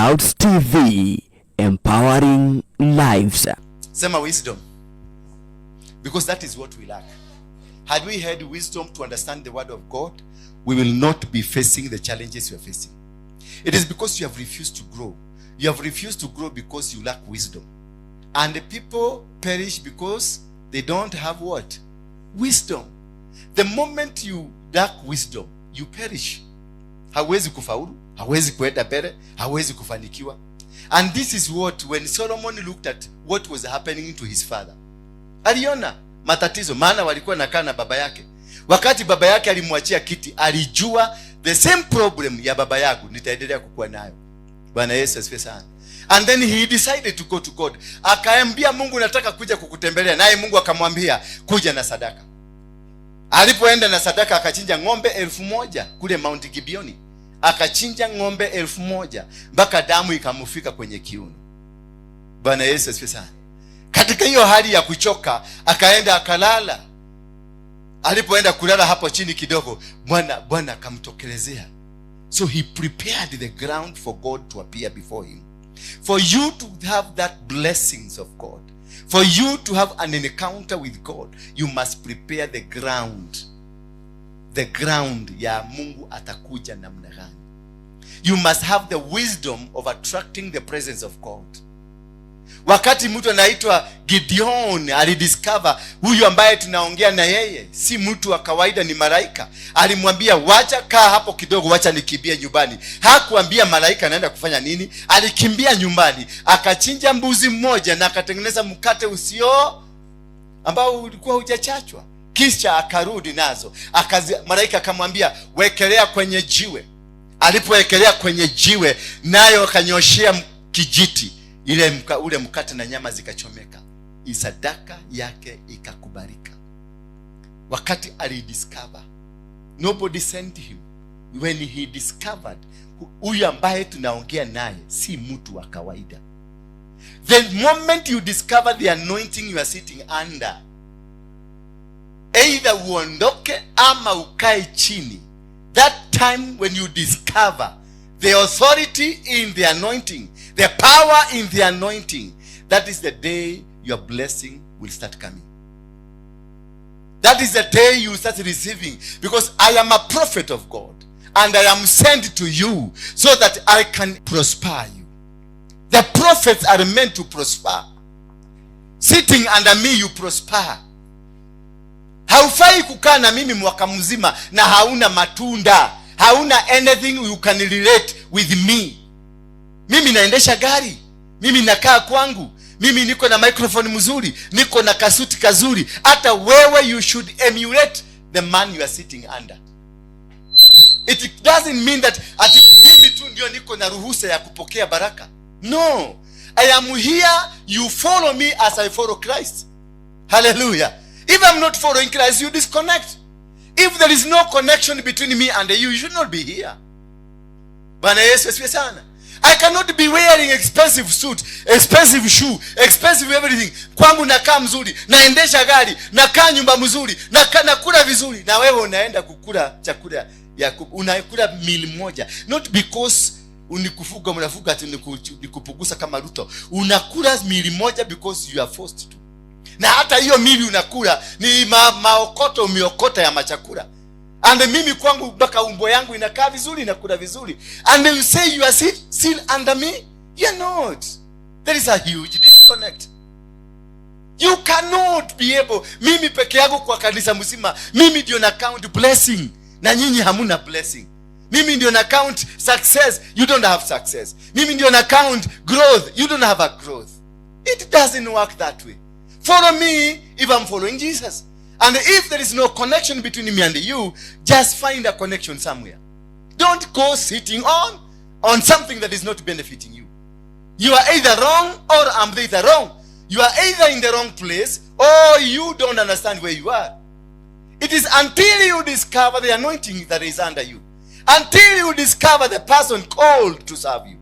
Clouds TV, empowering lives. Sema wisdom. Because that is what we lack. Had we had wisdom to understand the word of God, we will not be facing the challenges we are facing. It is because you have refused to grow. You have refused to grow because you lack wisdom. And the people perish because they don't have what? Wisdom. The moment you lack wisdom, you perish. Hawezi kufaulu, hawezi kuenda mbele, hawezi kufanikiwa. And this is what, when Solomon looked at what was happening to his father, aliona matatizo, maana walikuwa nakaa na baba yake. Wakati baba yake alimwachia kiti, alijua the same problem ya baba yangu nitaendelea kukuwa nayo. Bwana Yesu asifiwe sana. And then he decided to go to God. Akaambia Mungu, nataka kuja kukutembelea, naye Mungu akamwambia, kuja na sadaka. Alipoenda na sadaka, akachinja ng'ombe 1000 kule Mount Gibeoni, akachinja ng'ombe 1000 mpaka damu ikamfika kwenye kiuno. Bwana Yesu asifiwe sana. Katika hiyo hali ya kuchoka, akaenda akalala. Alipoenda kulala hapo chini kidogo, Bwana akamtokelezea. So he prepared the ground for God to appear before him, for you to have that blessings of God, for you to have an encounter with God, you must prepare the ground. The ground ya Mungu atakuja namna gani. You must have the wisdom of attracting the presence of God. Wakati mtu anaitwa Gideon alidiscover huyu ambaye tunaongea na yeye si mtu wa kawaida, ni malaika. Alimwambia, wacha kaa hapo kidogo, wacha nikimbie nyumbani. Hakuambia malaika anaenda kufanya nini. Alikimbia nyumbani, akachinja mbuzi mmoja na akatengeneza mkate usio ambao ulikuwa hujachachwa, kisha akarudi nazo. Malaika akamwambia, wekelea kwenye jiwe. Alipowekelea kwenye jiwe, nayo akanyoshea kijiti ule mkate na nyama zikachomeka, sadaka yake ikakubalika. Wakati alidiscover, nobody sent him. When he discovered huyu ambaye tunaongea naye si mtu wa kawaida. The moment you discover the anointing you are sitting under, either uondoke ama ukae chini. That time when you discover the authority in the anointing, the power in the anointing, that is the day your blessing will start coming. That is the day you start receiving, because I am a prophet of God and I am sent to you so that I can prosper you. The prophets are meant to prosper. Sitting under me, you prosper. Haufai kukaa na mimi mwaka mzima na hauna matunda, hauna anything you can relate with me. Mimi naendesha gari, mimi nakaa kwangu, mimi niko na microphone mzuri, niko na kasuti kazuri. Hata wewe, you should emulate the man you are sitting under. It doesn't mean that ati mimi tu ndio niko na ruhusa ya kupokea baraka. No, I am here, you follow me as I follow Christ. Hallelujah. If I'm not following Christ, you disconnect. If there is no connection between me and you, you should not be here. Bwana Yesu asifiwe sana. I cannot be wearing expensive suit, expensive shoe, expensive everything. Kwangu nakaa mzuri, naendesha gari, nakaa nyumba mzuri, nakula vizuri, na wewe unaenda kukula chakula ya unakula meal moja. Not because unikufuga mnafuga ati nikupugusa kama Ruto. Unakula meal moja because you are forced to. Na hata hiyo meal unakula ni maokoto umeokota ya machakula. And mimi kwangu mpaka umbo yangu inakaa vizuri, inakula vizuri, and you say you are still under me. You're not. There is a huge disconnect. You cannot be able, mimi peke yangu kwa kanisa mzima, mimi ndio na count blessing na nyinyi hamuna blessing. Mimi ndio na count success, you don't have success. Mimi ndio na count growth, you don't have a growth. It doesn't work that way. Follow me if I'm following Jesus. And if there is no connection between me and you, just find a connection somewhere. Don't go sitting on something that is not benefiting you. You are either wrong or I'm either wrong. You are either in the wrong place or you don't understand where you are. It is until you discover the anointing that is under you, until you discover the person called to serve you,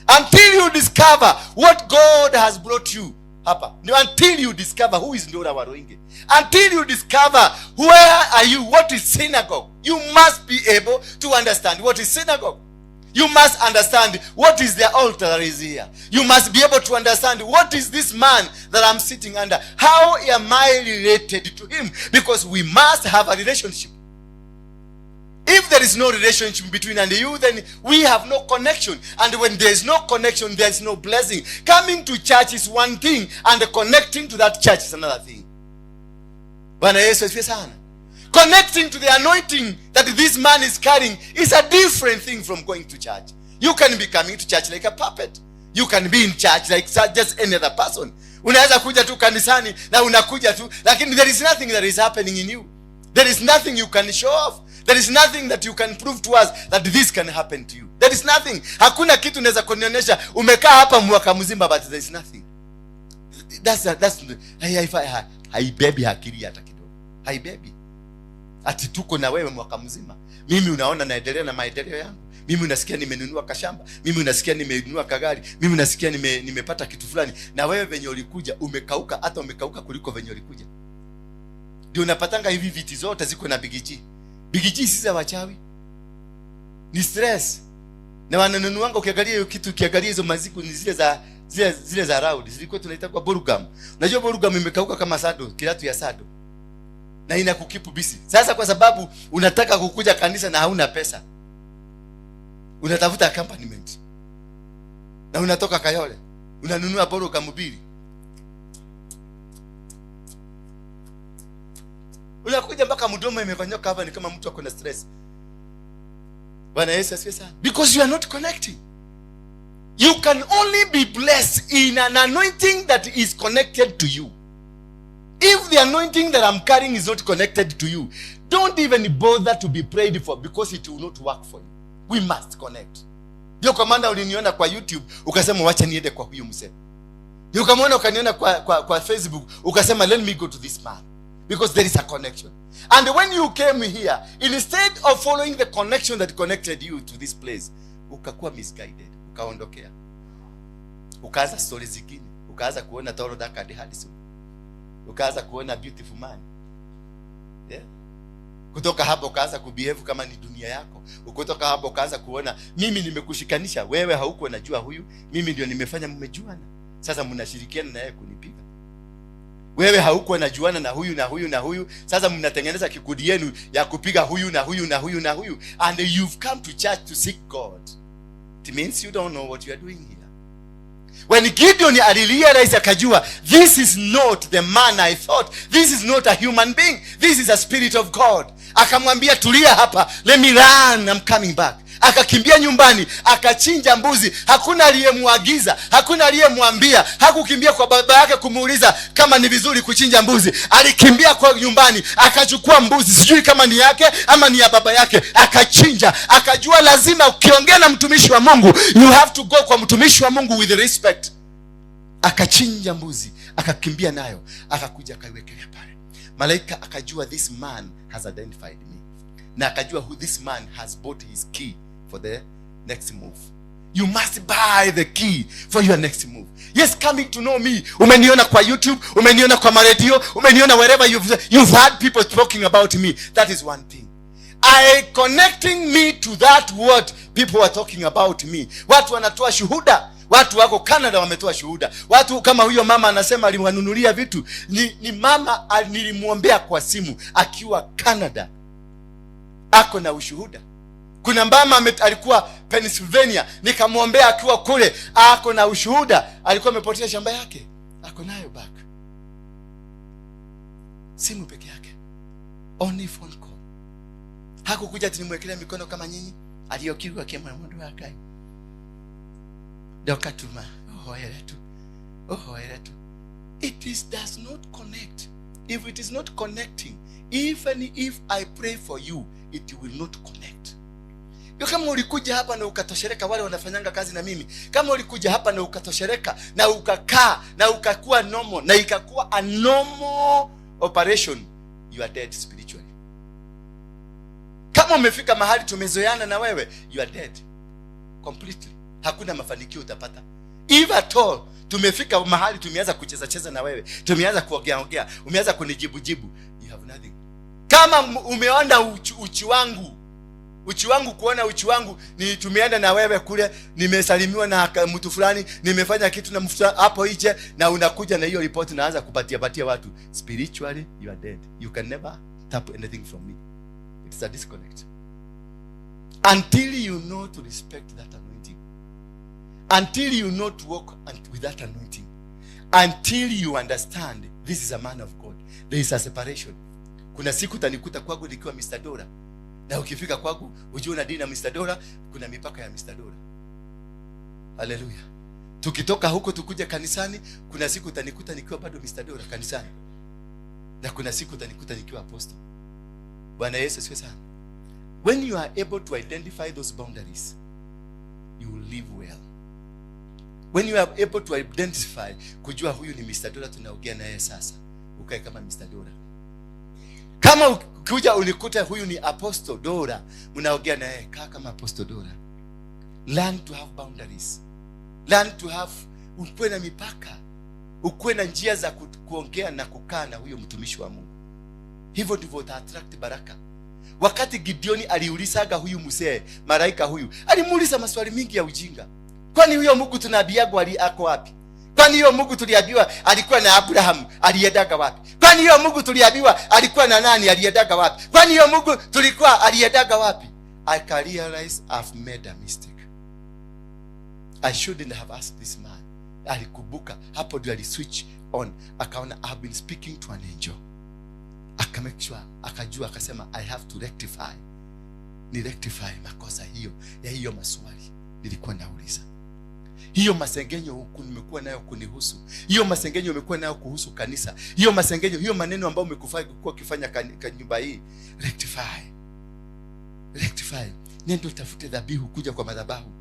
until you discover what God has brought you hapa, until you discover who is Ndura Waruinge, until you discover where are you, what is synagogue. You must be able to understand what is synagogue. You must understand what is the altar that is here. You must be able to understand what is this man that I'm sitting under. How am I related to him? Because we must have a relationship. If there is no relationship between and you, then we have no connection. And when there is no connection, there is no blessing. Coming to church is one thing, and connecting to that church is another thing. Bwana Yesu asifiwe sana. Connecting to the anointing that this man is carrying is a different thing from going to church. You can be coming to church like a puppet. You can be in church like just any other person. Unaweza kuja tu kanisani na unakuja tu, lakini there is nothing that is happening in you. There is nothing you can show off. There is nothing that you can prove to us that this can happen to you. There is nothing. Hakuna kitu unaweza kunionyesha umekaa hapa mwaka mzima, but there is nothing. That's haibebi akili hata kidogo. Haibebi. Ati tuko na wewe mwaka mzima. Mimi unaona naendelea na maendeleo yangu. Mimi unasikia nimenunua kashamba. Mimi unasikia nimenunua kagari. Mimi unasikia nimepata kitu fulani. Na wewe venye ulikuja umekauka, hata umekauka kuliko venye ulikuja. Ndio unapatanga hivi viti zote ziko na Big G. Big G si za wachawi. Ni stress. Na wananunuanga, ukiangalia hiyo kitu, ukiangalia hizo maziku ni zile za round. Zilikuwa tunaita kwa bubblegum. Unajua bubblegum imekauka kama sado, kiatu ya sado. Na inakukeep busy. Sasa kwa sababu unataka kukuja kanisa na hauna pesa, unatafuta accompaniment. Na unatoka Kayole, unanunua bubblegum mbili. Unakuja mpaka mdomo imekonyoka hapa, ni kama mtu ako na stress. Bwana Yesu asifiwe sana. Because you are not connecting. You can only be blessed in an anointing that is connected to you. If the anointing that I'm carrying is not connected to you, don't even bother to be prayed for, because it will not work for you. We must connect. Ndio kwa maana uliniona kwa YouTube ukasema wacha niende kwa huyu mzee. Ndio kwa maana ukaniona kwa Facebook ukasema let me go to this man, because there is a connection. And when you came here, instead of following the connection that connected you to this place, ukakuwa misguided, ukaondokea. Ukaanza stories zingine, ukaanza kuona Tall Dark and Handsome. Ukaanza kuona beautiful man. Yeah? Kutoka hapo ukaanza kubehave kama ni dunia yako. Kutoka hapo ukaanza kuona mimi nimekushikanisha, wewe haukuwa unajua huyu, mimi ndio nimefanya mmejuana. Sasa mnashirikiana na yeye kunipiga. Wewe haukuwa unajuana na huyu na huyu na huyu, sasa mnatengeneza kikundi yenu ya kupiga huyu na huyu na huyu na huyu, and you've come to church to seek God. It means you don't know what you are doing here. When Gideon alirealize akajua, this is not the man I thought, this is not a human being, this is a spirit of God. Akamwambia tulia hapa, let me run, I'm coming back. Akakimbia nyumbani, akachinja mbuzi. Hakuna aliyemwagiza, hakuna aliyemwambia. Hakukimbia kwa baba yake kumuuliza kama ni vizuri kuchinja mbuzi. Alikimbia kwa nyumbani, akachukua mbuzi, sijui kama ni yake ama ni ya baba yake, akachinja. Akajua lazima ukiongea na mtumishi wa Mungu, you have to go kwa mtumishi wa Mungu with respect. Akachinja mbuzi, akakimbia nayo, akakuja akaiwekelea pale. Malaika akajua this man has identified me. Na akajua who this man has bought his key for the next move. You must buy the key for your next move. Yes, coming to know me. Umeniona kwa YouTube, umeniona kwa maredio, umeniona wherever you've heard people talking about me. That is one thing. I connecting me to that what people are talking about me. Watu wanatoa shuhuda. Watu wako Canada wametoa shuhuda. Watu kama huyo mama anasema aliwanunulia vitu. Ni mama nilimwombea kwa simu akiwa Canada. Ako na ushuhuda. Kuna mama alikuwa Pennsylvania, nikamwombea akiwa kule, ako na ushuhuda. Alikuwa amepotea shamba yake, ako nayo back. Simu peke yake, only phone call. Hakukuja ati nimwekelea mikono kama nyinyi, aliyokirwa kema mundu wake. Dokatuma, ohoere tu, ohoere tu. It is does not connect. If it is not connecting, even if I pray for you, it will not connect. Yo, kama ulikuja hapa na ukatoshereka, wale wanafanyanga kazi na mimi, kama ulikuja hapa na ukatoshereka na ukakaa na ukakuwa normal na ikakuwa a normal operation, you are dead spiritually. Kama umefika mahali tumezoeana na wewe, you are dead completely. Hakuna mafanikio utapata. If at all tumefika mahali tumeanza kucheza cheza na wewe, tumeanza kuongea ongea, umeanza kunijibu jibu, you have nothing. Kama umeona uchi wangu Uchi wangu kuona uchi wangu ni tumeenda na wewe kule, nimesalimiwa na mtu fulani, nimefanya kitu na mtu fulani hapo nje, na unakuja na hiyo report naanza kupatia patia watu. Spiritually you are dead. You can never tap anything from me. It's a disconnect. Until you know to respect that anointing, until you know to walk with that anointing, until you understand this is a man of God, there is a separation. Kuna siku utanikuta kwangu nikiwa Mr. Dora, na ukifika kwangu ujue una deal na Mr. Dora. Kuna mipaka ya Mr. Dora. Haleluya. Tukitoka huko tukuja kanisani, kuna siku utanikuta nikiwa bado Mr. Dora kanisani, na kuna siku utanikuta nikiwa apostle. Bwana Yesu asifiwe sana. When you are able to identify those boundaries, you will live well. When you are able to identify, kujua huyu ni Mr. Dora tunaongea naye sasa, ukae kama Mr. Dora. Kama ukikuja unikuta huyu ni Apostle Dora mnaongea naye, kaa kama Apostle Dora. Learn to have boundaries. Learn to have, ukuwe na mipaka, ukuwe na njia za kuongea na kukaa na huyo mtumishi wa Mungu. Hivyo ndivyo uta attract baraka. Wakati Gideoni aliulizaga huyu mzee, malaika huyu alimuuliza maswali mingi ya ujinga. Kwani huyo Mungu tunaambiagwa ako wapi? Kwani hiyo Mungu tuliambiwa alikuwa na Abraham aliendaga wapi? Kwani hiyo Mungu tuliambiwa alikuwa na nani aliendaga wapi? Kwani hiyo Mungu tulikuwa aliendaga wapi? I can realize I've made a mistake. I shouldn't have asked this man. Alikumbuka hapo ndio aliswitch on, akaona I've been speaking to an angel. Aka make sure, akajua, akasema I have to rectify, ni rectify makosa hiyo ya hiyo maswali nilikuwa nauliza, hiyo masengenyo huku nimekuwa nayo kunihusu, hiyo masengenyo umekuwa nayo kuhusu kanisa, hiyo masengenyo, hiyo maneno ambayo umekufa kuwa ukifanya nyumba hii, rectify, rectify. Nenda utafute dhabihu kuja kwa madhabahu.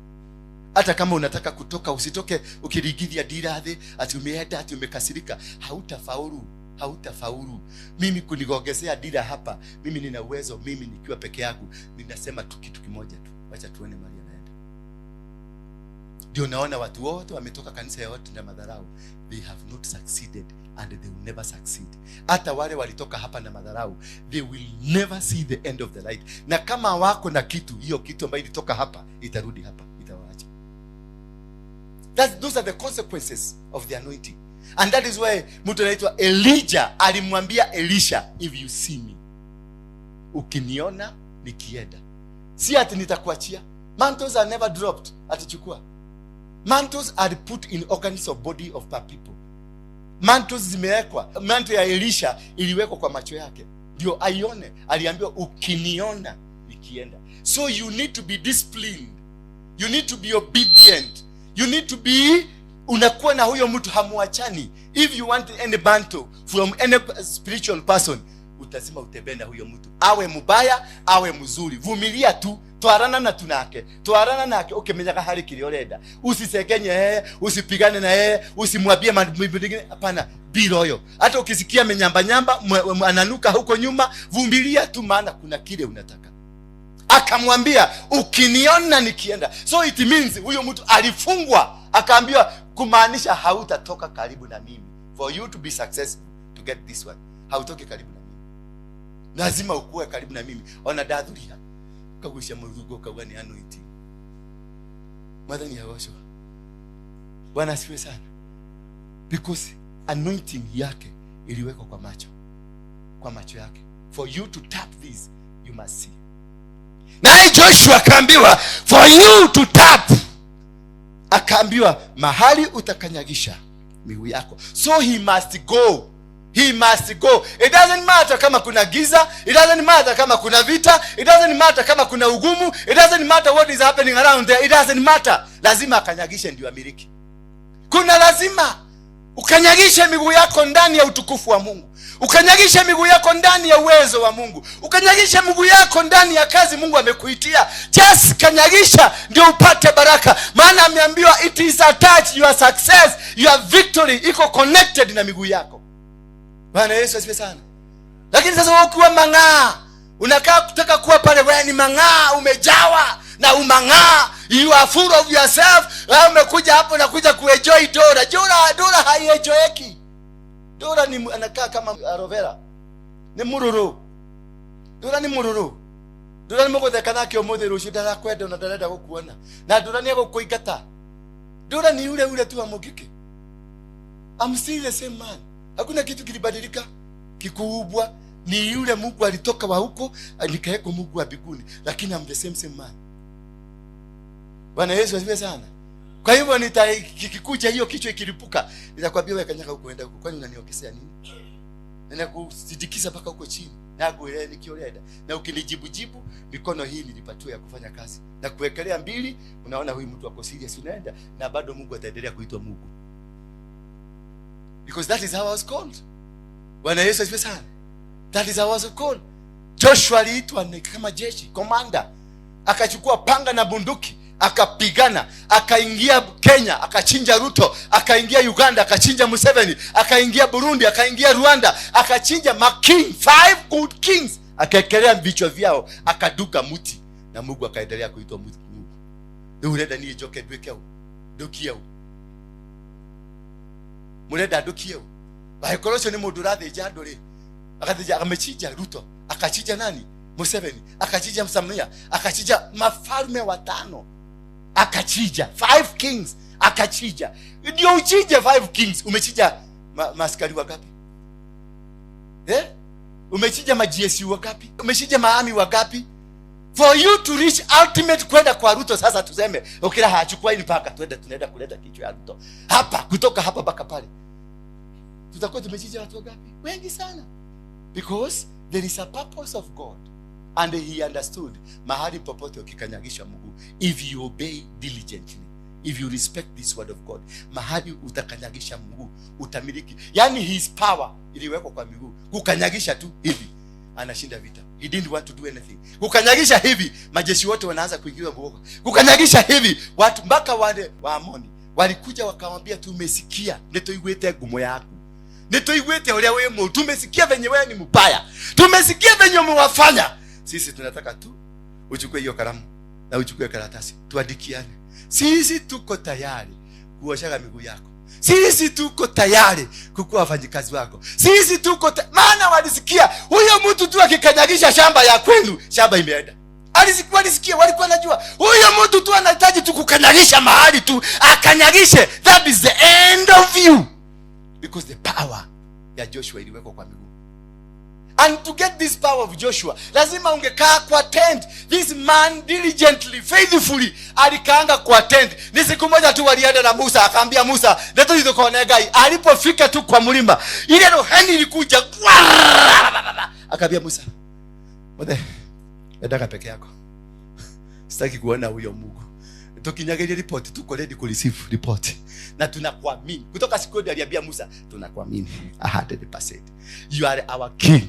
Hata kama unataka kutoka, usitoke ukirigidhia diradhi ati umeenda, ati umekasirika. Hautafaulu, hautafaulu. Mimi kunigongezea dira hapa, mimi nina uwezo. Mimi nikiwa peke yangu ninasema tu kitu kimoja tu, wacha tuone mahali anaenda. Ndio naona watu wote wametoka kanisa ya watu na madharau, they have not succeeded and they will never succeed. Hata wale walitoka hapa na madharau, they will never see the end of the light. Na kama wako na kitu, hiyo kitu ambayo ilitoka hapa itarudi hapa, itawaacha. Those are the consequences of the anointing. And that is why mtu anaitwa Elijah alimwambia Elisha, if you see me, ukiniona nikienda, si ati nitakuachia. Mantles are never dropped, atichukua. Mantles are put in organs of body of per people. Mantles zimewekwa. Mantle ya Elisha iliwekwa kwa macho yake ndio aione. Aliambiwa ukiniona nikienda. So you need to be disciplined, you need to be obedient, you need to be, unakuwa na huyo mtu, hamuachani. If you want any mantle from any spiritual person, utasema utembee na huyo mtu, awe mubaya awe mzuri, vumilia tu, twarana na tunake, twarana nake ukimenyaga hari kiria urenda. Usisegenye yeye, usipigane na yeye, usimwambie mambo mengine, hapana. Be loyal. Hata ukisikia menyamba nyamba, ananuka huko nyuma, vumilia tu, maana kuna kile unataka. Akamwambia ukiniona nikienda. So it means huyo mtu alifungwa, akaambiwa kumaanisha hautatoka karibu na mimi. For you to be successful to get this one, hautoki karibu na mimi, lazima ukuwe karibu na mimi. Ona ndathuria ukagucia mũthungo ukauga ni anointing. Mwathani agocwo. Bwana asifiwe sana. Because anointing yake iliwekwa kwa macho, kwa macho yake. For you to tap this, you must see. Naye Joshua akaambiwa for you to tap, akaambiwa mahali utakanyagisha miguu yako. So he must go, he must go. It doesn't matter kama kuna giza, it doesn't matter kama kuna vita, it doesn't matter kama kuna ugumu, it doesn't matter what is happening around there, it doesn't matter. Lazima akanyagishe ndio amiliki. Kuna lazima ukanyagishe miguu yako ndani ya utukufu wa Mungu, ukanyagishe miguu yako ndani ya uwezo wa Mungu, ukanyagishe miguu yako ndani ya kazi Mungu amekuitia. Just kanyagisha ndio upate baraka, maana ameambiwa it is attached, your success, your victory iko connected na miguu yako. Bwana Yesu asifiwe sana. Lakini sasa wewe ukiwa mang'aa, unakaa kutaka kuwa pale, wewe ni mang'aa, umejawa na umang'aa, you are full of yourself. Wewe umekuja hapo nakuja kuenjoy Dora. Dora, Dora haienjoyeki. Dora ni anakaa kama aloe vera, ni mururu. Dora ni mururu. Ndura nĩ mũgũtheka nake ũmũthĩ, rũciũ ndarakwenda na ndarenda gũkuona. Na ndura nĩ egũkũingata. Ndura ni yule yule tu wa Mungiki. I'm still the same man. Hakuna kitu kilibadilika kikubwa. Ni yule Mungu alitoka wa huko nikawekwa Mungu wa mbinguni, lakini I'm the same man. Bwana Yesu asifiwe sana. Kwa hivyo nitakikuja hiyo kichwa ikilipuka, nitakwambia wewe kanyaga huko, enda huko. Kwani unaniongezea nini? Ninakusindikiza mpaka huko chini. Na kuelewa nikioleda. Na ukinijibu jibu, mikono hii nilipatiwa ya kufanya kazi. Na kuwekelea mbili, unaona huyu mtu ako serious, unaenda na bado Mungu ataendelea kuitwa Mungu. Because that is how I was called. Bwana Yesu asifiwe sana. That is how I was called. Joshua aliitwa kama jeshi, commander. Akachukua panga na bunduki, akapigana, akaingia Kenya, akachinja Ruto, akaingia Uganda, akachinja Museveni, akaingia Burundi, akaingia Rwanda, akachinja making 5 good kings, akaekelea vichwa vyao, akaduka muti na Mungu akaendelea kuitwa Mungu. Ndio urenda ni njoke ndwike u ndukie u murenda ndukie u angĩkorwo ũcio nĩ mũndũ ũrathĩnja andũ rĩ, akathĩnja, amechinja Ruto, akachinja nani, Museveni, akachinja Samia, akachinja mafalme watano, akachinja 5 kings, akachinja. Ndio uchinje 5 kings, umechinja maaskari wangapi? Umechinja ma GSU wangapi? Umechinja maami wangapi? For you to reach ultimate kwenda kwa Ruto sasa tuseme, okay, hachukua hii mpaka twende, tunaenda kuleta kichwa ya Ruto. Hapa, kutoka hapa mpaka pale. Tutakuwa tumechinja watu wangapi? Wengi sana. Because there is a purpose of God. And he understood, mahali popote ukikanyagishwa mguu, if you obey diligently, if you respect this word of God, mahali utakanyagisha mguu, utamiliki. Yani his power iliwekwa kwa miguu. Kukanyagisha tu hivi, anashinda vita. He didn't want to do anything. Kukanyagisha hivi, majeshi wote wanaanza kuingiwa mwoga. Kukanyagisha hivi, watu mpaka wale wa Amoni walikuja wakamwambia, tumesikia nitoiguete ngumo yaku, nitoiguete uria we mu, tumesikia venye wewe ni mbaya, tumesikia venye umewafanya. Sisi tunataka tu uchukue hiyo kalamu na uchukue karatasi, tuandikiane. Sisi tuko tayari kuoshaga miguu yako. Sisi tuko tayari kukuwa wafanyikazi wako. Sisi tuko maana walisikia huyo mtu tu akikanyagisha shamba ya kwenu, shamba imeenda. Walisikia, walikuwa wanajua huyo mtu tu anahitaji tu kukanyagisha mahali tu, akanyagishe, that is the end of you. Because the power ya Joshua iliwekwa kwa miguu. And to get this power of Joshua, lazima ungekaa kwa tent. This man diligently, faithfully, alikaanga kwa tent. Ni siku moja tu walienda na Musa, akaambia Musa, leto hizo kwa Ngai. Alipofika tu kwa mlima, ile rohani ilikuja. Akaambia Musa, Mothe, endaka peke yako. Sitaki kuona huyo Mungu. Tukinyageria report, tuko ready ku receive report. Na tunakuamini. Kutoka siku ile aliambia Musa, tunakuamini 100%. You are our king.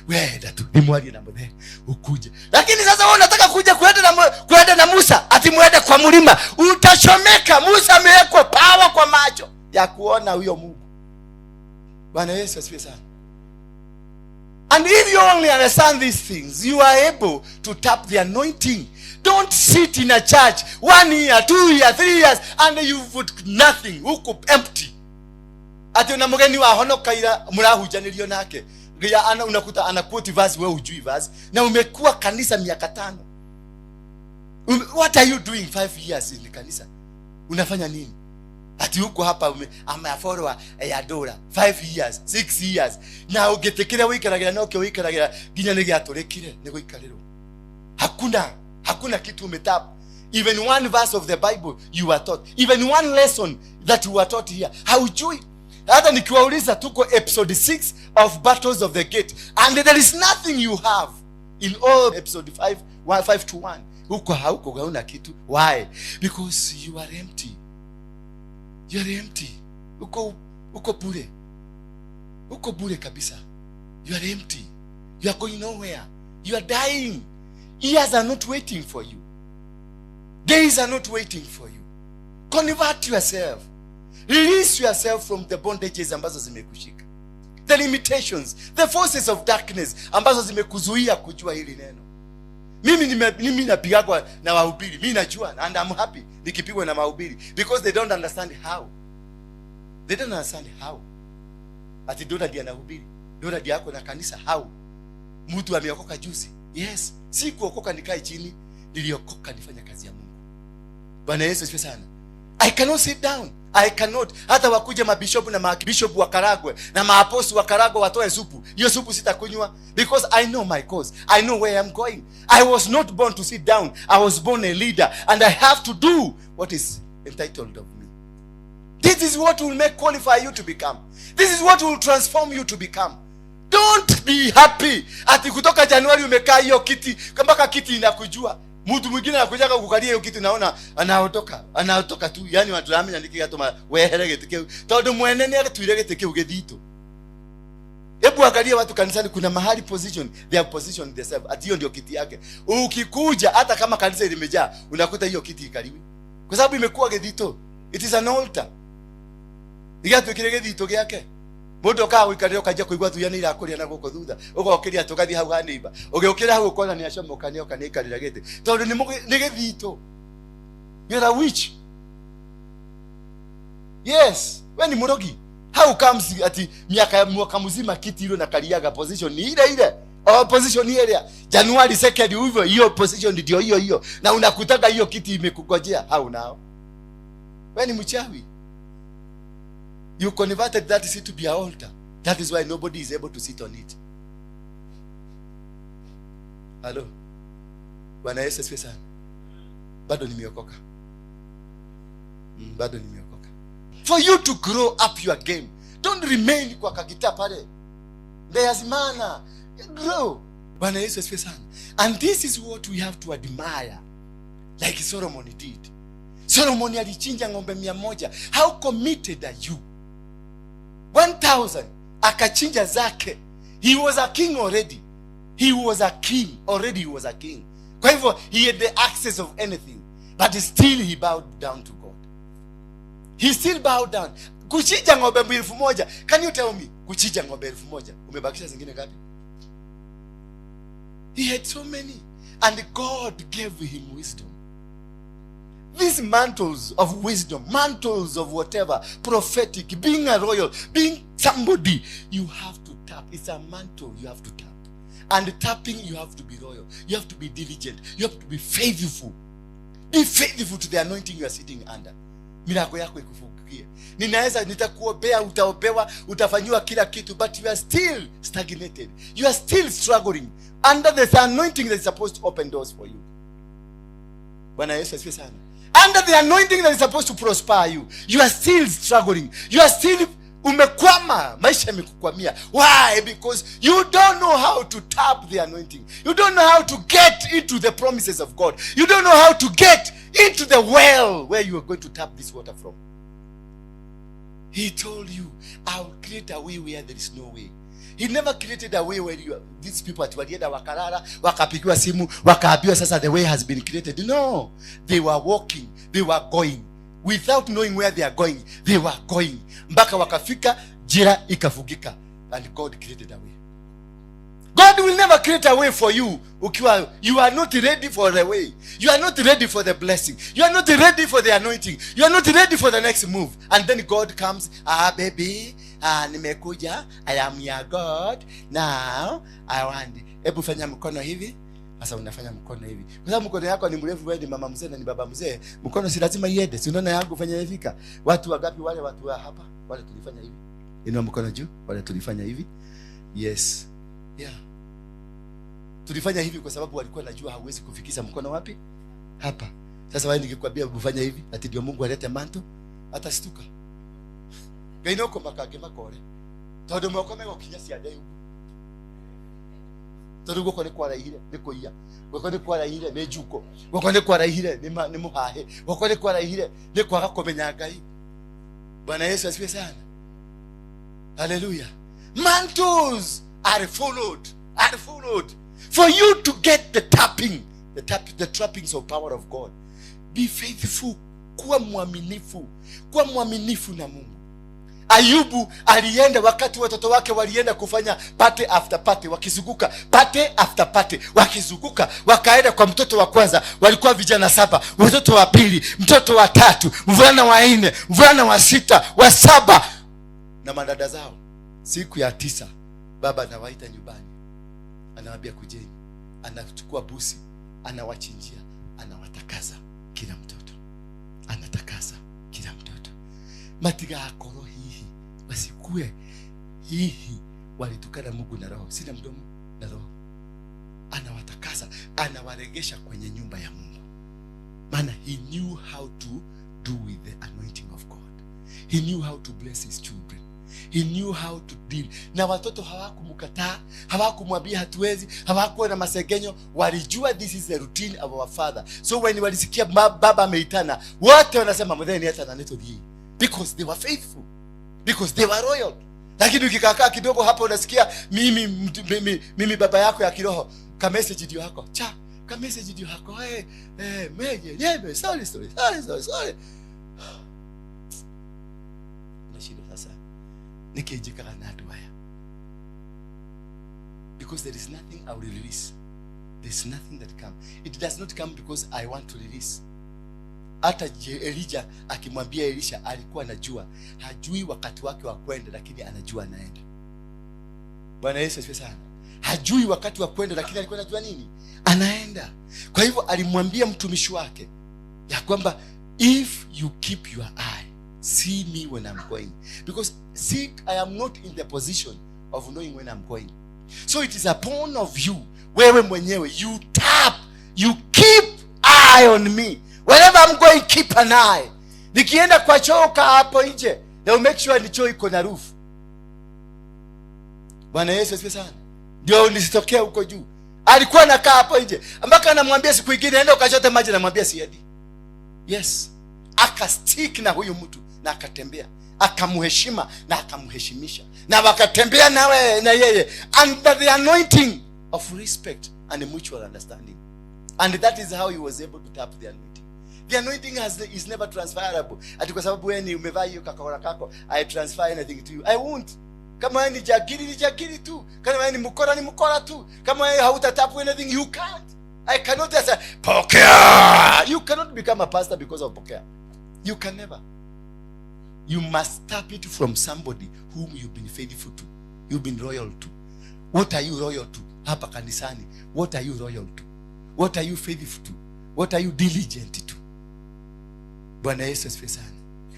Wewe tu ni mwali na mzee ukuje. Lakini sasa wewe unataka kuja kuenda na Musa, ati muende kwa mlima, utachomeka. Musa amewekwa power kwa macho ya kuona huyo Mungu. Bwana Yesu asifiwe sana. And if you only understand these things, you are able to tap the anointing. Don't sit in a church 1 year, 2 years, 3 years, and you've got nothing. Uko empty. Ati una mgeni wa honoka ila mrahujanirio nake. Ngia ana unakuta ana quote verse, wewe hujui verse. Na umekuwa kanisa miaka 5. What are you doing 5 years in the kanisa? Unafanya nini? Ati huko hapa ama follower ya dola 5 years, 6 years. Na ungetikira wikaragira no kio wikaragira nginya ni giaturikire ni guikariro. Hakuna kitu umetap. Even one verse of the Bible you were taught. Even one lesson that you were taught here. Haujui. Hata nikiwauliza tuko episode 6 of Battles of the Gate and there is nothing you have in all episode 5, 1, 5 to 1. Huko hauko hauna kitu. Why? Because you are empty. You are empty. Uko bure. Uko bure kabisa. You are empty. You are going nowhere. You are dying. Years are not waiting for you. Days are not waiting for you. Convert yourself. Release yourself from the bondages ambazo zimekushika. The limitations, the forces of darkness ambazo zimekuzuia kujua hili neno. Mimi napigwa na wahubiri. Mimi najua and I'm happy nikipigwa na mahubiri because they don't understand how. They don't understand how. Ati Dora ndiye anahubiri. Dora ndiye ako na kanisa how. Mtu ameokoka juzi. Yes, si kuokoka nikae chini, niliokoka nifanye kazi ya Mungu. Bwana Yesu asifiwe sana. I cannot sit down. I cannot. Hata wakuje mabishopu na maarchbishop wa Karagwe na maapostu wa Karagwe watoe supu, hiyo supu sitakunywa because I know my cause. I know where I'm going. I was not born to sit down. I was born a leader and I have to do what is entitled of me. This is what will make qualify you to become. This is what will transform you to become. Don't be happy ati kutoka Januari umekaa hiyo kiti mpaka kiti inakujua. Mtu mwingine anakujaga kukalia hiyo kiti, naona anaotoka, anaotoka tu, yani watu ramenya niki gatuma wehere giti kiu, tondu mwene ni agatuire giti kiu githito. Hebu angalia watu kanisani, kuna mahali position, they have positioned themselves ati hiyo ndio kiti yake. Ukikuja hata kama kanisa limejaa, unakuta hiyo kiti ikaliwi kwa sababu imekuwa githito. It is an altar, igatuikire githito giake. Mundu okaga guikarira ukanjia kuigua thuya nĩ irakũrĩa na gũkũ thutha, ũgokĩria tũgathiĩ hau ha neighbor, ũgĩũkĩra hau ũkona nĩ acomoka, nĩ oka nĩ aikarĩra gĩtĩ tondũ nĩ gĩthito. You're a witch. Yes, we ni mũrogi. How comes ati miaka mwaka mzima kiti hilo na kaliaga position ni ile ile, o position ile January 2nd hivyo, hiyo position ndio hiyo hiyo, na unakutaka hiyo kiti imekungojea? How now? We ni mchawi. You converted that seat to be a altar. That is why nobody is able to sit on it. Hello. Bwana Yesu asifiwe sana. Bado nimeokoka. Bado nimeokoka. For you to grow up your game, don't remain kwa kakita pale. There's mana. Grow. Bwana Yesu asifiwe sana. And this is what we have to admire, like Solomon did. Solomon alichinja ng'ombe 100. How committed are you? 1000 akachinja zake. He was a king already. He was a king already. He was a king. Kwa hivyo he had the access of anything, but still he bowed down to God. He still bowed down. Kuchinja ng'ombe 1000. Can you tell me, kuchinja ng'ombe 1000, umebakisha zingine ngapi? He had so many and God gave him wisdom. These mantles of wisdom, mantles of whatever, prophetic, being a royal, being somebody, you have to tap. It's a mantle you have to tap. And tapping, you have to be royal. You have to be diligent. You have to be faithful. Be faithful to the anointing you are sitting under. Milango yako ikufungukie. Ninaweza nitakuombea, utaombewa, utafanyiwa kila kitu, but you are still stagnated. You are still struggling under the anointing that is supposed to open doors for you. Bwana Yesu asifiwe sana. Under the anointing that is supposed to prosper you, you are still struggling. You are still umekwama, maisha yamekukwamia. Why? Because you don't know how to tap the anointing. You don't know how to get into the promises of God. You don't know how to get into the well where you are going to tap this water from. He told you, "I will create a way where there is no way." He never created a way where you, these people ati walienda wakalala, wakapigiwa simu, wakaambiwa sasa the way has been created. No, they were walking, they were going without knowing where they are going. They were going mpaka wakafika, njira ikafungika and God created a way. God will never create a way for you ukiwa you are not ready for the way. You are not ready for the blessing. You are not ready for the anointing. You are not ready for the next move. And then God comes, "Ah, baby, ah, nimekuja, I am your God. Now I want. Hebu fanya mkono hivi." Sasa unafanya mkono hivi. Kwa sababu mkono yako ni mrefu, wewe ni mama mzee na ni baba mzee, mkono si lazima iende. Si unaona yangu fanya ifika? Watu wangapi wale watu wa hapa? Wale tulifanya hivi. Inua mkono juu, wale tulifanya hivi. Yes. Yeah. Tulifanya hivi kwa sababu walikuwa najua hauwezi kufikisha mkono wapi? Hapa. Sasa wewe nikikwambia ufanye hivi, ati ndio Mungu alete mantle, atashtuka. Ngai no kũmaka makore. Tondũ moko megũkinya ciande ũguo. Tondũ guoko nĩ kwaraihire nĩ kũiya. Guoko nĩ kwaraihire nĩ njuko. Guoko nĩ kwaraihire nĩ mũhahĩ. Guoko nĩ kwaraihire nĩ kwaga kũmenya Ngai. Bwana Yesu asifiwe sana. Hallelujah. Mantles are followed, are followed. For you to get the tapping, the trappings of power of God. Be faithful. Kuwa mwaminifu. Kuwa mwaminifu na Mungu. Ayubu alienda wakati watoto wake walienda kufanya party after party, wakizunguka party after party, wakizunguka, wakaenda kwa mtoto wa kwanza, walikuwa vijana saba, mtoto wa pili, mtoto wa tatu, mvulana wa nne, mvulana wa sita, wa saba na madada zao. Siku ya tisa baba anawaita nyumbani, anawaambia, "Kujeni." Anachukua busi, anawachinjia, anawatakaza kila mtoto. Anatakasa kila mtoto. Matigakorwo hihi wasikue hihi walitukana Mungu na roho, sina mdomo na roho. Anawatakasa, anawaregesha kwenye nyumba ya Mungu. Maana he knew how to do with the anointing of God. He knew how to bless his children. He knew how to deal. Na watoto hawakumkataa, hawakumwambia hatuwezi, hawakuwa na masegenyo, walijua this is the routine of our father. So when walisikia baba ameitana, wote wanasema muthee hata na nitũthiĩ. Because they were faithful. Because they were loyal. Lakini ukikakaa kidogo hapo unasikia mimi baba yako ya kiroho, ka message ndio hako. Cha, ka message ndio hako. Meje, niebe, sorry, sorry, sorry, sorry, sorry. Nashindwa sasa. Nikijikaga na andũ aya. Because there is nothing I will release. There is nothing that come. It does not come because I want to release. Hata Elijah akimwambia Elisha alikuwa anajua. Hajui wakati wake wa kwenda, lakini anajua anaenda. Bwana Yesu asifiwe sana. Hajui wakati wa kwenda, lakini alikuwa anajua nini? Anaenda. Kwa hivyo alimwambia mtumishi wake ya kwamba if you keep your eye, see me when I'm going. Because see, I am not in the position of knowing when I'm going. So it is upon of you, wewe mwenyewe, you tap, you keep eye on me. Wherever I'm going, keep an eye. Nikienda kwa choo kaa hapo nje, they will make sure ni choo iko na roof. Bwana Yesu asifiwe sana. Ndio nisitokee huko juu. Alikuwa anakaa hapo nje. Mpaka anamwambia siku nyingine enda ukachote maji, anamwambia siendi. Yes. Akastick na huyu mtu na akatembea. Akamheshima na akamheshimisha. Na wakatembea nawe na yeye under the anointing of respect and mutual understanding. And that is how he was able to tap the anointing. The anointing is never transferable. Ati kwa sababu wewe ni umevaa hiyo kakora kako, I transfer anything to you. I won't. Kama wewe ni jagiri, ni jagiri tu. Kama wewe ni mkora, ni mkora tu. Kama wewe hautatap anything, you can't. I cannot just say, pokea. You cannot become a pastor because of pokea. You can never. You must tap it from somebody whom you've been faithful to. You've been loyal to. What are you loyal to? Hapa kanisani. What are you loyal to? What are you faithful to? What are you diligent to? Bwana Yesu asifiwe sana.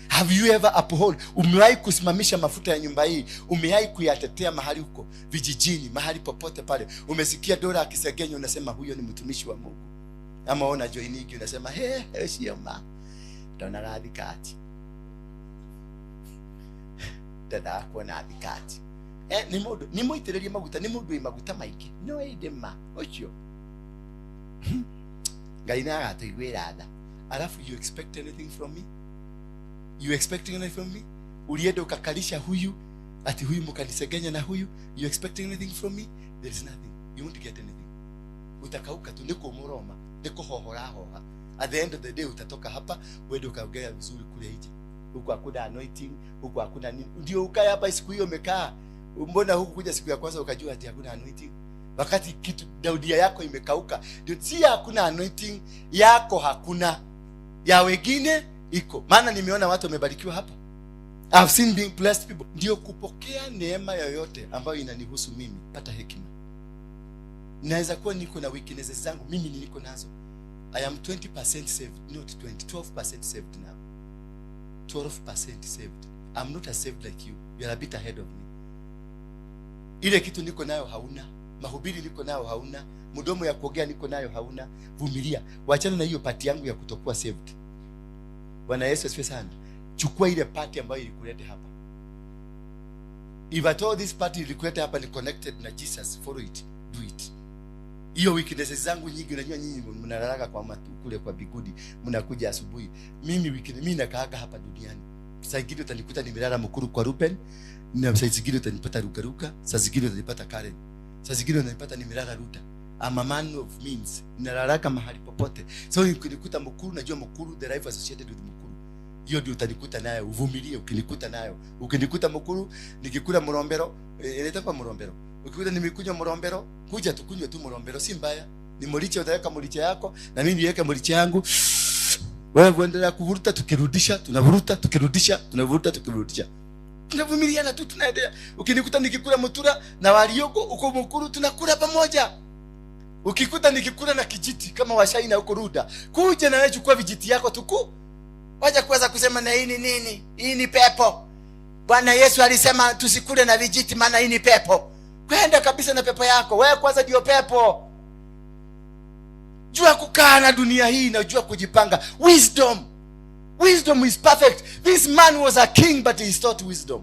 Have you ever uphold? Umewahi kusimamisha mafuta ya nyumba hii? Umewahi kuyatetea mahali huko vijijini, mahali popote pale? Umesikia Dora akisegenya, unasema huyo ni mtumishi wa Mungu. Ama ona joinigi unasema he, he sio ma. Ndona thikati. Ndendaga kuona thikati. Ni mundu, ni muitiririe maguta, ni mundu wi maguta maingi. No ende ma ucio. Ngai nĩ agatuiguĩra tha. Alafu you expect anything from me? You expecting anything from me? Ulienda ukakalisha huyu, ati huyu mkanisegenya na huyu, you expecting anything from me? There is nothing. You won't get anything. Utakauka tu, niko muroma, niko hohora hoha. At the end of the day utatoka hapa, uende ukaongea vizuri kule nje. Huku hakuna anointing, huku hakuna nini. Ndio ukae hapa siku hiyo umekaa. Mbona huku kuja siku ya kwanza ukajua ati hakuna anointing? Wakati kitu daudia yako imekauka. Ndio si hakuna anointing, yako hakuna. Ya wengine iko. Maana nimeona watu wamebarikiwa hapa. I've seen being blessed people. Ndio kupokea neema yoyote ambayo inanihusu mimi, pata hekima. Naweza kuwa niko na weaknesses zangu, mimi niko nazo. I am 20% saved, not 20, 12% saved now. 12% saved. I'm not as saved like you. You are a bit ahead of me. Ile kitu niko nayo hauna. Mahubiri niko nayo hauna. Mdomo ya kuongea niko nayo hauna. Vumilia. Wachana na hiyo pati yangu ya kutokuwa saved. Bwana Yesu asifiwe sana. Chukua ile party ambayo ilikuleta hapa. If at all this party ilikuleta hapa ni connected na Jesus, follow it, do it. Hiyo weaknesses zangu nyingi, unajua nyinyi mnalalaga kwa matu, kule kwa bigudi, mnakuja asubuhi. Mimi weekend, mimi nakaaga hapa duniani. Saa nyingine utanikuta nimelala Mukuru kwa Ruben, na saa zingine utanipata Rugaruga, saa zingine utanipata Karen. Saa zingine utanipata nimelala Ruta. I'm a man of means. Nalalaka mahali popote. So ukinikuta Mukuru, najua Mukuru, the life associated with Mukuru. Hiyo ndio utanikuta nayo, uvumilie ukinikuta nayo. Ukinikuta Mukuru, nikikula mrombero, inaitwa kwa mrombero. Ukikuta nimekunywa mrombero, kuja tukunywe tu mrombero, si mbaya. Ni moriche, utaweka moriche yako na mimi niweke moriche yangu. Wewe uendelea kuvuruta, tukirudisha, tunavuruta, tukirudisha, tunavuruta, tukirudisha. Tunavumiliana tu, tunaendelea. Ukinikuta nikikula mutura na walioko uko Mukuru, tunakula pamoja. Ukikuta nikikula na kijiti kama washaina huko Ruda, kuja na wewe chukua vijiti yako tuku. Wacha kuweza kusema na hii ni nini? Hii ni pepo. Bwana Yesu alisema tusikule na vijiti maana hii ni pepo. Kwenda kabisa na pepo yako. Wewe kwanza ndio pepo. Jua kukaa na dunia hii na jua kujipanga. Wisdom. Wisdom is perfect. This man was a king, but he sought wisdom.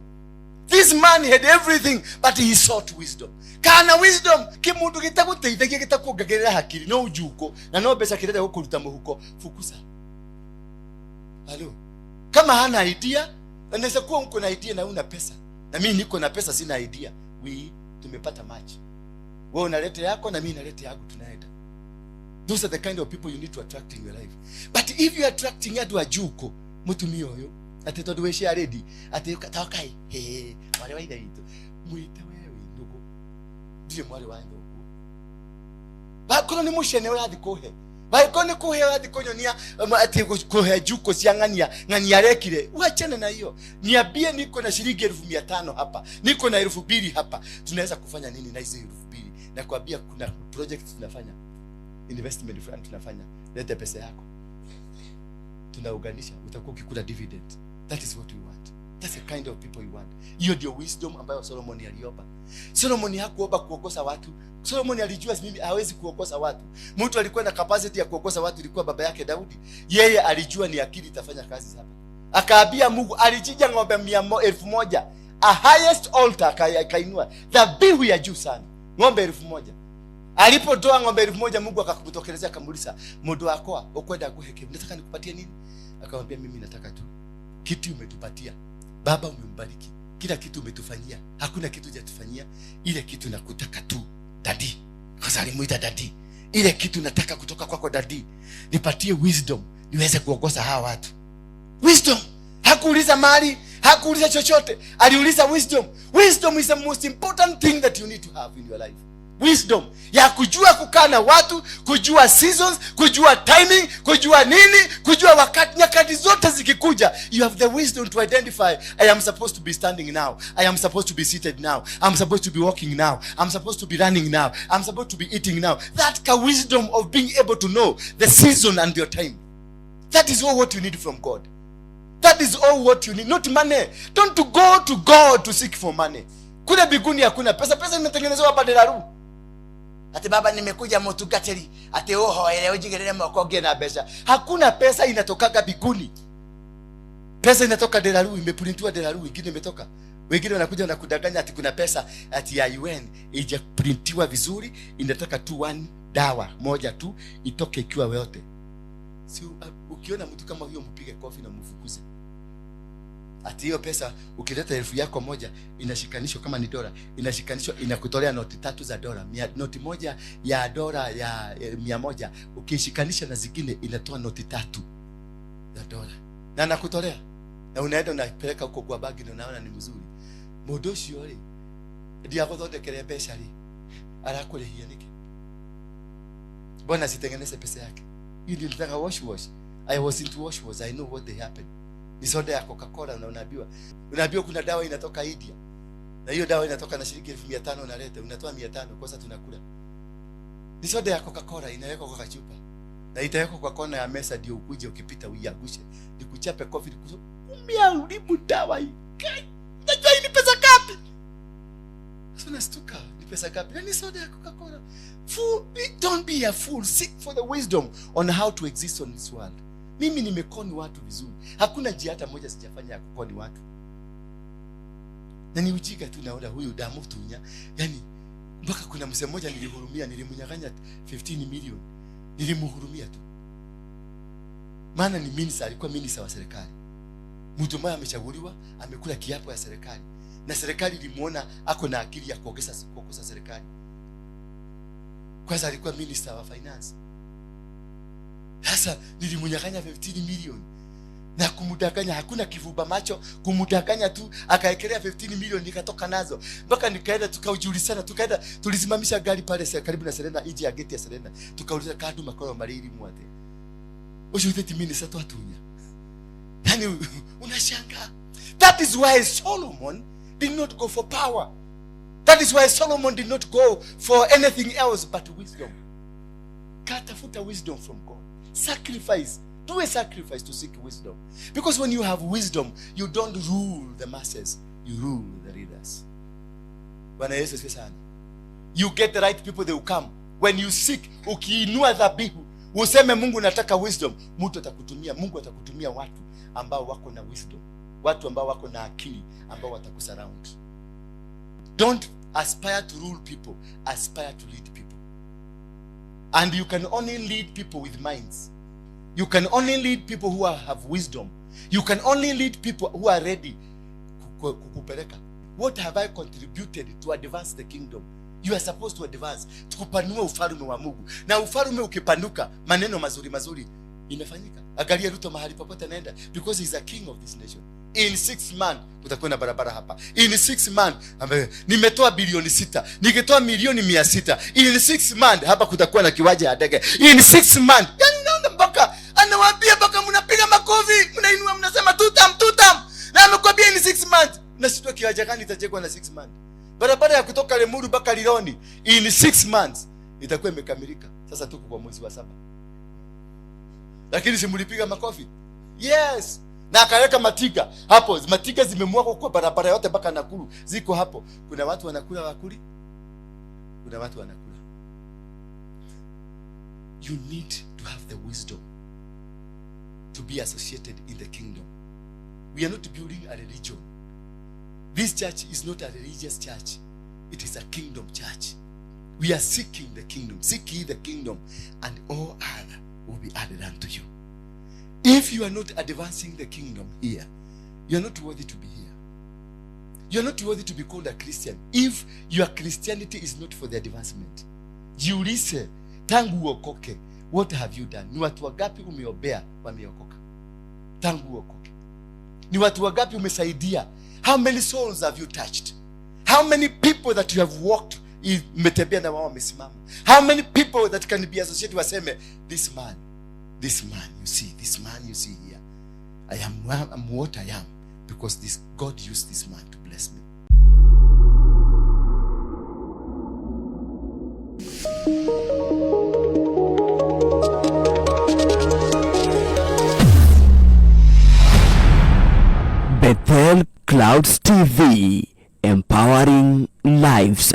This man had everything, but he sought wisdom. Kana wisdom kimundu gitaguteithagia, gitakuongagĩrĩra hakiri, no ujuko na no mbeca kĩrenda gũkũruta mũhuko, fukuza. Halo, kama hana idea, anaweza kuwa uko na idea na una pesa, na mimi niko na pesa, sina idea. We tumepata match. Wewe unaleta yako na mimi naleta yangu, tunaenda. Those are the kind of people you need to attract in your life. But if you are attracting andu ajuko, mutumia uyu ati tondu wi ready ati tokai he mwarĩ wa ithe witũ, mwĩte we wĩ nũgũ, ndirĩ mwarĩ wa thoguo. Wakorwo nĩ mũcene ũrathiĩ kũhe, wakorwo nĩ kũhe ũrathiĩ kũnyonia ati kũhe njuko cia ng'ania ng'ania arekire, wachane na hiyo. Niambie, niko na shilingi 500,000 hapa, niko na 2,000 hapa, tunaweza kufanya nini na hizi 2,000? Nakwambia kuna project tunafanya, investment fulani tunafanya, lete pesa yako, tunaunganisha, utakuwa ukikula dividend. That is what we want. That's the kind of people you want. Hiyo ndio wisdom ambayo Solomon aliomba. Solomon hakuomba kuongoza watu. Solomon alijua mimi hawezi kuongoza watu. Mtu alikuwa na capacity ya kuongoza watu ilikuwa baba yake Daudi. Yeye alijua ni akili itafanya kazi hapa. Akaambia Mungu, alichinja ng'ombe 1,000, a highest altar, akainua dhabihu ya juu sana, ng'ombe 1,000. Alipotoa ng'ombe 1,000, Mungu akamtokelezea, akamuuliza, "Mundu wakwa, ukwenda nguhe kĩ? Nataka nikupatie nini?" Akamwambia, "Mimi nataka tu kitu umetupatia. Baba umembariki, kila kitu umetufanyia, hakuna kitu hujatufanyia. Ile kitu nakutaka tu, daddy," kwa sababu alimuita daddy, "ile kitu nataka kutoka kwako, daddy, nipatie wisdom niweze kuongoza hawa watu." Wisdom. Hakuuliza mali, hakuuliza chochote, aliuliza wisdom. Wisdom is the most important thing that you need to have in your life. Wisdom ya kujua kukaa na watu, kujua seasons, kujua timing, kujua nini, kujua wakati, nyakati zote zikikuja, you have the wisdom to identify, I am supposed to be standing now, I am supposed to be seated now, I'm supposed to be walking now, I'm supposed to be running now, I'm supposed to be eating now. That ka wisdom of being able to know the season and your time, that is all what you need from God. That is all what you need, not money. Don't go to God to seek for money. Kule mbinguni hakuna pesa. Pesa imetengenezewa badelaru. Ati baba, nimekuja mutungatiri, ati uhoere unjigirire moko ngie na mbeca. Hakuna pesa inatokaga mbinguni. Pesa inatoka Delaru, imeprintiwa Delaru, ingine imetoka. Wengine wanakuja na kudanganya ati kuna pesa ati ya UN ijaprintiwa vizuri, inataka tu one dawa moja tu itoke ikiwa yote. Si ukiona mtu kama huyo, mpige kofi na mfukuze. Ati hiyo pesa ukileta elfu yako moja inashikanishwa kama ni dola, inashikanishwa, inakutolea noti tatu za dola. Noti moja ya dola ya 100 ukishikanisha na zingine inatoa noti tatu za dola, na nakutolea na unaenda unapeleka huko kwa bagi na unaona ni mzuri. Mũndũ ũcio rĩ, ndiagũthondekere mbeca rĩ, arakũrĩhia nĩkĩ? Mbona asitengeneze pesa yake? Hiyo ndio nitaka wash wash. I was into wash wash, I know what they happen. Ni soda ya Coca-Cola na unaambiwa kuna dawa inatoka India, na hiyo dawa inatoka na shilingi 500,000, unaleta, unatoa 500, kosa tunakula. Ni soda ya Coca-Cola inawekwa kwa kachupa na itawekwa kwa kona ya mesa, ndio ukuje ukipita uiangushe, nikuchape kofi, umeharibu dawa hii. Kai, unajua hii ni pesa ngapi? Sasa unastuka, ni pesa ngapi? Na ni soda ya Coca-Cola. Fool, don't be a fool. Seek for the wisdom on how to exist on this world. Mimi nimekoni watu vizuri, hakuna njia hata moja sijafanya ya kukoni watu, na ni ujinga tu. Naona huyu damu tunya, yani mpaka kuna mzee mmoja nilihurumia, nilimnyang'anya 15 million, nilimhurumia tu, maana ni minister, alikuwa minister wa serikali, mtu ambaye amechaguliwa, amekula kiapo ya serikali, na serikali ilimuona ako na akili ya kuongoza serikali. Kwanza alikuwa minister wa finance. Sasa nilimnyang'anya 15 million na kumdanganya, hakuna kivumba macho, kumdanganya tu, akaekelea 15 million, nikatoka nazo mpaka nikaenda, tukaujulizana, tukaenda, tulisimamisha gari pale karibu na Serena, nje ya gate ya Serena, tukauliza kandu makoro mariri mwate ucio 30 minutes twatunya. Yani unashangaa. That is why Solomon did not go for power. That is why Solomon did not go for anything else but wisdom. Katafuta wisdom from God. Sacrifice. Do a sacrifice to seek wisdom. Because when you have wisdom, you don't rule the masses, you rule the leaders. Bwana Yesu asifiwe sana. You get the right people, they will come. When you seek, ukiinua dhabihu, useme Mungu nataka wisdom, mtu atakutumia, Mungu atakutumia watu ambao wako na wisdom, watu ambao wako na akili, ambao watakusurround. Don't aspire to rule people, aspire to lead people. And you can only lead people with minds. You can only lead people who have wisdom. You can only lead people who are ready kukupeleka. What have I contributed to advance the kingdom? You are supposed to advance, kupanua ufalme wa Mungu. Na ufalme ukipanuka, maneno mazuri mazuri inafanyika. Angalia Ruto mahali popote anaenda, because he's a king of this nation. In 6 months kutakuwa na barabara hapa. In 6 months ambaye nimetoa bilioni 6, nikitoa milioni 600. In 6 months hapa kutakuwa na kiwanja ya ndege. In 6 months, yani unaona mpaka anawaambia mpaka mnapiga makofi, mnainua, mnasema tutam tutam. Na amekwambia in 6 months. Na sio kiwanja gani itajengwa na 6 months? Barabara ya kutoka Limuru mpaka Rironi in 6 months itakuwa imekamilika. Sasa tuko kwa mwezi wa 7. Lakini si mlipiga makofi? Yes. Na akaweka matiga hapo, matiga zimemwagwa kwa barabara yote mpaka Nakuru, ziko hapo. Kuna watu wanakula wakuli, kuna watu wanakula. You need to have the wisdom to be associated in the kingdom. We are not building a religion. This church is not a religious church. It is a kingdom church. We are seeking the kingdom. Seek ye the kingdom, and all other will be added unto you. If you are not advancing the kingdom here, you are not worthy to be here. You are not worthy to be called a Christian if your Christianity is not for the advancement. Jiulize, tangu uokoke, what have you done? Ni watu wangapi umeombea wameokoka? Tangu uokoke. Ni watu wangapi umesaidia? How many souls have you touched? How many people that you have walked, umetembea na wao wamesimama? How many people that can be associated waseme, this man, this man you see, this man you see here, I'm what I am because this God used this man to bless me. Bethel Clouds TV, empowering lives.